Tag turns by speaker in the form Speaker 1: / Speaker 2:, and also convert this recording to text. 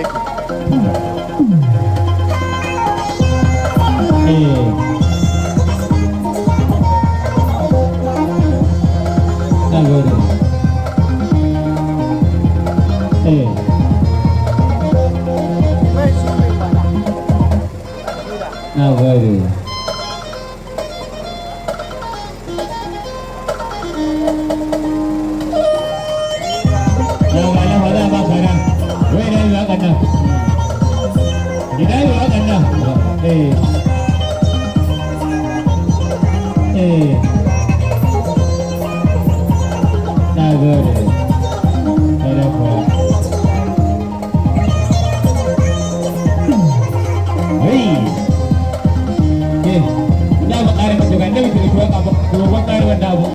Speaker 1: Yake.
Speaker 2: Eh. Na gode. Eh.
Speaker 1: Mai su mai fada.
Speaker 2: Na gode. Yau ga nan za a baka nan. Wai ina yi waƙan nan? Ina yi waƙan nan? Eh. Eh. Na gode.